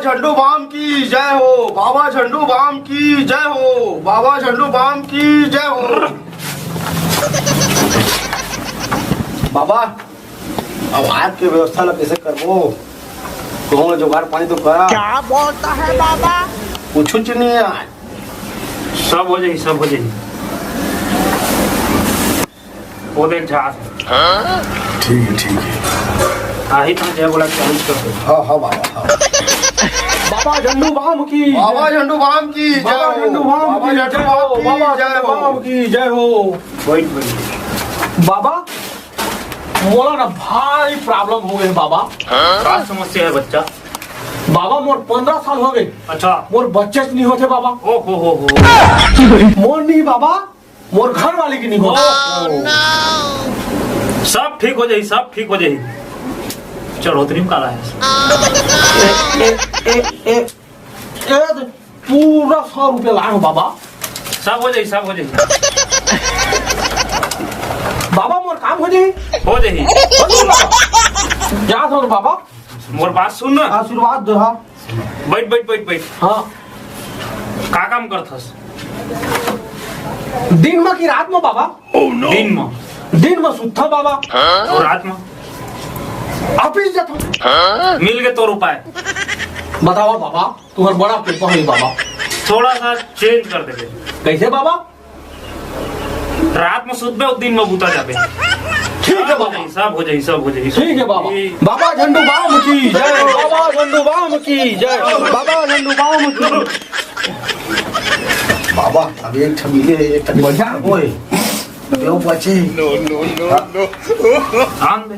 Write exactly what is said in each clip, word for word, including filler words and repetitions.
झंडू balm की जय हो, बाबा झंडू balm की जय हो, बाबा झंडू बाम की जय हो। बाबा, अब आज के व्यवस्था ला कैसे करबो? कहूँ जुगाड़ पानी तो करा। क्या बोलता है बाबा? कुछ नहीं है आज। सब हो जाही, सब हो जाही। वो देख जा। ठीक है, ठीक है। आही तो जय बोला चालू कर दो। हाँ, हाँ बाबा, हाँ। बाबा झंडू बाम की। बाबा झंडू बाम की जय बाबा हो। झंडू बाम बाबा की झंडू जय हो। बाम की बाबा जय झंडू हो। बाम की जय हो। वही, वही। बाबा, मोला ना भारी problem हो गए बाबा। का समस्या है बच्चा? बाबा, मोर पंद्रह साल हो गए। अच्छा। मोर बच्चे नहीं होते बाबा। ओ हो हो हो। मोर नहीं बाबा, मोर घर वाले की नहीं होते। सब ठीक हो जाही, सब ठीक हो जाही। चढ़ोतरी में काला है। ए, ए, ए, ए, ए, पूरा सौ रुपया लाए हो बाबा। सब हो जाही, सब हो जाही। बाबा, मोर काम हो जाही। हो जाही। हो जाही बाबा। जा सर बाबा। मोर बात सुन ना। आशीर्वाद दो, हाँ। बैठ, बैठ, बैठ, बैठ। हाँ। का काम करथस? दिन में कि रात में बाबा? दिन में। दिन में सुत्था बाबा। और रात में? ऑफिस जाता। मिल गए तोर उपाय। बताओ बाबा। तुम्हार बड़ा कृपा होही बाबा। थोड़ा सा change कर देबे। कैसे बाबा? रात में सुतबे और दिन में बुता जाबे। ठीक है बाबा। सब हो जाही, सब हो जाही। ठीक है बाबा। बाबा झंडू बाम की जय हो, बाबा झंडू बाम की जय हो, बाबा झंडू बाम की। बाबा, अब एक ठो मिले, एक ठो बढ़िया। ओए, दो बचे। No, no, no, no। आन दे।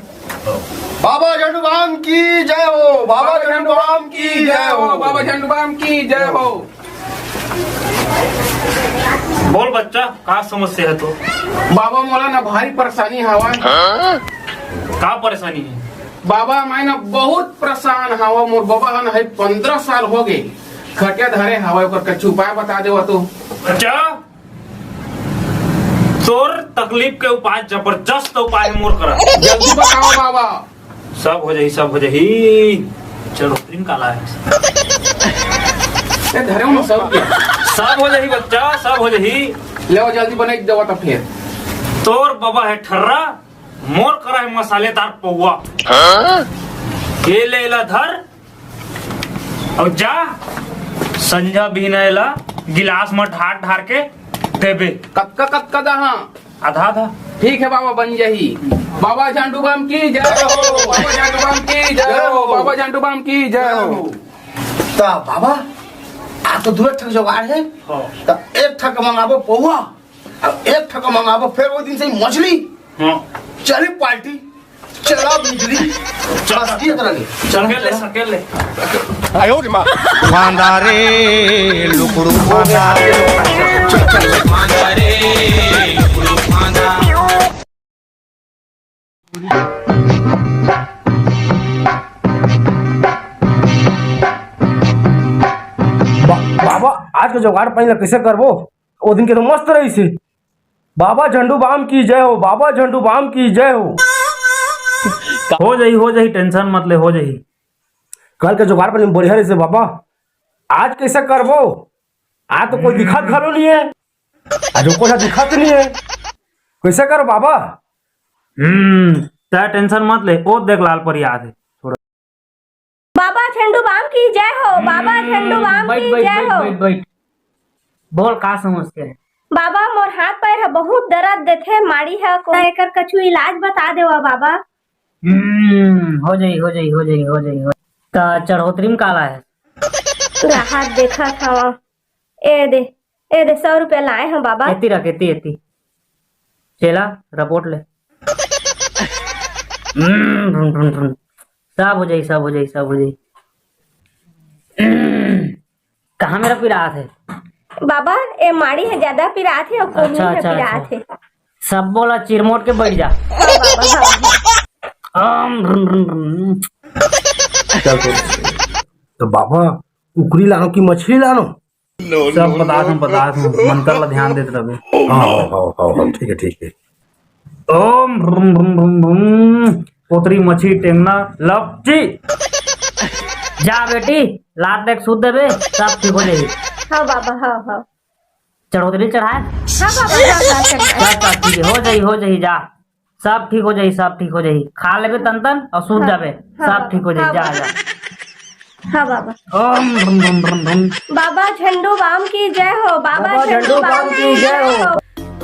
बाबा झंडू बाम की जय हो, बाबा झंडू बाम की जय हो, बाबा झंडू बाम की जय हो। बोल बच्चा, का समस्या है तो? बाबा, मोला ना भारी परेशानी हवय। का परेशानी है? बाबा, मैं ना बहुत परेशान हवं। मोर बाबा ह ना है पंद्रह साल हो गए खटिया धरे हवय, ओकर कुछ उपाय बता देवा तो। अच्छा, तोर तकलीफ के उपाय, जबरदस्त उपाय है मोर करा। जल्दी बताओ बाबा। सब हो जाही, सब हो जाही। चढ़ोतरी में काला है। ए, धरे हो ना सब के। सब हो जाही बच्चा, सब हो जाही। ले आओ, जल्दी बनाई देवा तो फिर। तोर बाबा है ठर्रा, मोर करा है मसालेदार पौवा। ये ले ला धर, अउ जा, संझा बिहना एला गिलास म ढार ढार के देबे। कतका कतका दहा? आधा आधा। ठीक है बाबा, बन जाही। बाबा झंडू बाम की जय हो, बाबा झंडू बाम की जय हो, बाबा झंडू बाम की जय हो। त बाबा, आ तो दू ठक जुगाड़ है। हाँ। त एक ठक मंगाबो पौवा, अब एक ठक मंगाबो, फिर वो दिन से ही मछली। हाँ। चली पार्टी। चला बिजली। चल, बस ये तरह ले। चल, सकेल ले, चल। सकेल ले। आयो रे माँ। बांदा रे, लुकड़ू बांदा। चल, चल, चल। बांदा रे, लुकड़ू बांदा। बा-, बाबा, आज के जुगाड़ पानी ला कैसे करबो? ओ दिन के तो मस्त रहिस हे। बाबा झंडू बाम की जय हो, बाबा झंडू बाम की जय हो। हो जाही, हो जाही, tension मत ले, हो जाही। कल के जुगाड़ पानी बढ़िया रहिस हे बाबा, आज कैसे करबो? आज तो कोई दिखत घलो नहीं है, आज कोई दिखत नहीं है, कैसे करो बाबा? हम्म, तै tension मत ले, ओ देख लाल परी आत हे। बाबा झंडू बाम की जय हो, बाबा झंडू बाम बैठ, की बैठ, जय बैठ, हो। बैठ, बैठ। बोल, का समस्या है? बाबा, मोर हाथ पैर ह बहुत दर्द देथे, माड़ी ह को एकर कछु इलाज बता देवा बाबा। हम्म, हो जाही, हो जाही, हो जाही, हो जाही, हो। त चढ़ोतरी में काला है? राहत देखत हवा। ए दे, ए दे, सौ रुपया लाए हूँ बाबा। एती रख, एती, एती। चेला, रिपोर्ट ले। हम्म, भुन, भुन, भुन। सब हो जाही, सब हो जाही, सब हो जाही। कहाँ मेरा पिरात है? बाबा, ए माड़ी है ज्यादा पिरात है और कोहनी अच्छा, है अच्छा, पिरात अच्छा। है। सब बोला चिरमोट के बैठ जा। हाँ बाबा, हाँ। ओम भ्रुम भ्रुम भ्रुम। चल तो, तो बाबा, कुकरी लानो कि मछली लानो? सब बता दूं, बता दूं, मंत्र ला ध्यान देत रहे। हाँ, हाँ, हाँ, हाँ, हाँ, ठीक है, ठीक है। ओम भ्रुम भ्रुम भ्रुम भ्रुम। कोतरी मछली टेंगना लपची। जा बेटी, लात देख सूत देबे, सब ठीक हो जाही। हाँ बाबा, हाँ, हाँ। चढ़ोतरी चढ़ाए? हाँ बाबा, हाँ, हाँ, चढ़ाए। जा, जा, ठीक है, हो जाही, हो जाही, जा। सब ठीक हो जाही, सब ठीक हो जाही। खा लेबे तन तन अउ सूत हाँ, जाबे, हाँ सब बाबा, ठीक हो जाही, हाँ जा, बाबा। जा। हाँ बाबा। ओम भ्रम भ्रम भ्रम भ्रम। बाबा झंडू बाम की जय हो, बाबा बाबा झंडू झंडू बाम बाम की की जय जय हो।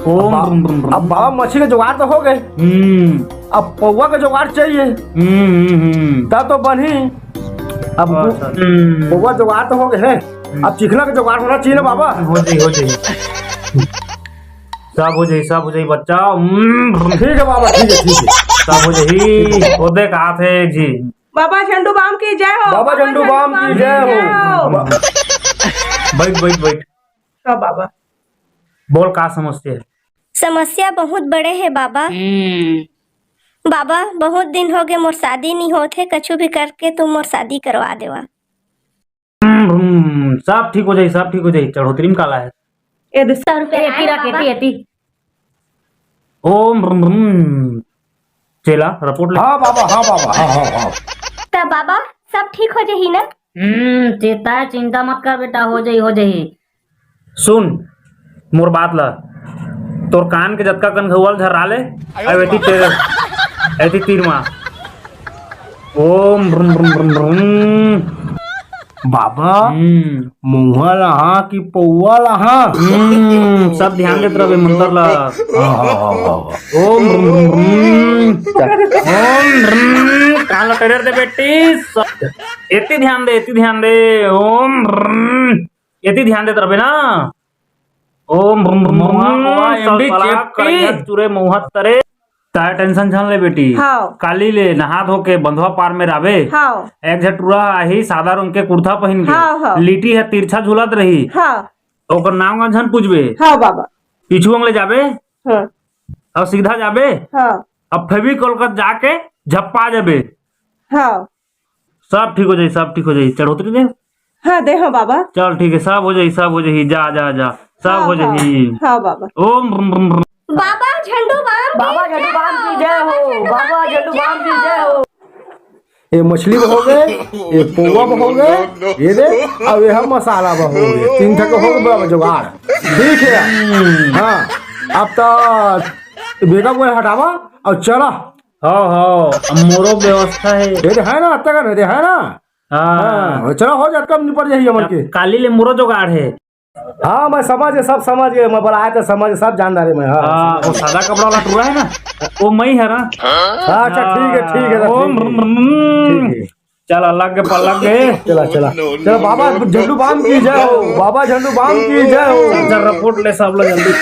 हो। ओम अब भ्रम भ्रम भ्रम। अब बाबा मछली के जुगाड़ तो हो गए, हम्म। अब पौवा के जुगाड़ चाहिए। हम्म, हम्म, हम्म। तब तो बनी। अब अच्छा। हम्म। पौवा जुगाड़ तो हो गए है, हम्म। अब चिखना के जुगाड़ होना चाहिए ना बाबा। हो जाही, हो जाही। सब हो जाही, सब हो जाही बच्चा। हम्म, भ्रम। ठीक है बाबा, ठीक है, ठीक है। सब हो जाही। ओ देख, हाथ है एक झी। बाबा झंडू बाम की जय हो, बाबा झंडू बाम की जय हो। बा- बैठ, बैठ, बैठ। हाँ बाबा। बोल, का समस्या है? समस्या बहुत बड़े है बाबा। हम्म। बाबा, बहुत दिन हो गए मोर शादी नहीं होत है, कछु भी करके तुम मोर शादी करवा देवा। हम्म, हम्म, सब ठीक हो जाही, सब ठीक हो जाही। चढ़ोतरी में काला है? ए दे सौ रुपया ए, एती रख, एती, एती। ओम भ्रम भ्रम। चेला, रिपोर्ट ले। हाँ बाबा, हाँ बाबा, हाँ, हाँ, हाँ। त बाबा, सब ठीक हो जाही ना? हम्म, चेता है, चिंता मत कर बेटा, हो जाही, हो जाही। सुन मोर बात ला, तोर कान के जतका कन घुवल झर्रा ले, अब एती तेरे, एती तीर मा। ओम भ्रम भ्रम भ्रम भ्रम। बाबा, हम्म। मुंहा लहा कि पौवा लहा? हम्म, सब ध्यान देत रहबे मंत्र ला। हाँ, हाँ, हाँ, हाँ, हाँ। ओम भ्रम भ्रम भ्रम। ओम भ्रम। कान ला टेढ़र दे बेटी। सब एती ध्यान दे, एती ध्यान दे। ओम भ्रम। एती ध्यान देत रहबे ना। ओम भ्रम भ्रम भ्रम। मौहा, मौहा, सब एम डी साला चेपटी। कड़ैया चुरे मौहा तरे। ताय टेंशन झन ले बेटी। हाँ। काली ले नहा धो के बंधवा पार में राबे। हाँ। एक झन टूरा आही सादा रंग के कुर्ता पहिन के। हाँ, हाँ। लीटी है तिरछा झुलत रही। हाँ। ओकर नाम झन पूछबे। हाँ बाबा। पीछू अंग ले जाबे। हाँ। अउ सीधा जाबे। हाँ। अब फेविकोल कर जाके झप्पा जाबे। हाँ। सब ठीक हो जाही, सब ठीक हो जाही। चढ़ोतरी दे। हाँ, दे हो बाबा। चल ठीक है, सब हो जाही, सब हो जाही। जा, जा, जा, सब हाँ, हो जाही। हाँ, हाँ बाबा। ओम भ्रम भ्रम भ्रम। बाबा झंडू बाम की बाबा झंडू बाम की जय हो, बाबा झंडू बाम की जय हो। ये मछली हो गए, ये पौवा हो गए, ये दे, अब ये हम मसाला हो गए, तीन ठक हो गए बाबा जुगाड़। ठीक है, हाँ, अब तो बेटा को हटावा और चला। हाँ, हाँ, अब मोरो व्यवस्था है। ये दे है ना, अत्ता का दे है ना। हाँ। हाँ, चला हो जात, कम निपट जाही हमन के। काली ले मोरो जुगाड़ है। हाँ, मैं समझ गए, सब समझ गए, मैं बोला आए तो समझ, सब जानदार है मैं। हाँ, हाँ, वो सादा कपड़ा वाला टूरा है ना, वो मैं है ना। हाँ, अच्छा, ठीक है, ठीक है, ओम ठीक है। भ्रम भ्रम। ठीक है। चल, अलग के पलग के। चला, चला। चला, बाबा झंडू बाम की जय हो, बाबा झंडू बाम की जय हो। चल, रिपोर्ट ले सब लोग जल्दी।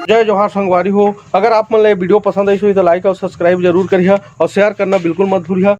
जय जोहार संगवारी हो, अगर आप मन ला ये वीडियो पसंद आइस होही तो like और subscribe जरूर करिहा और share करना बिल्कुल मत भूलिहा।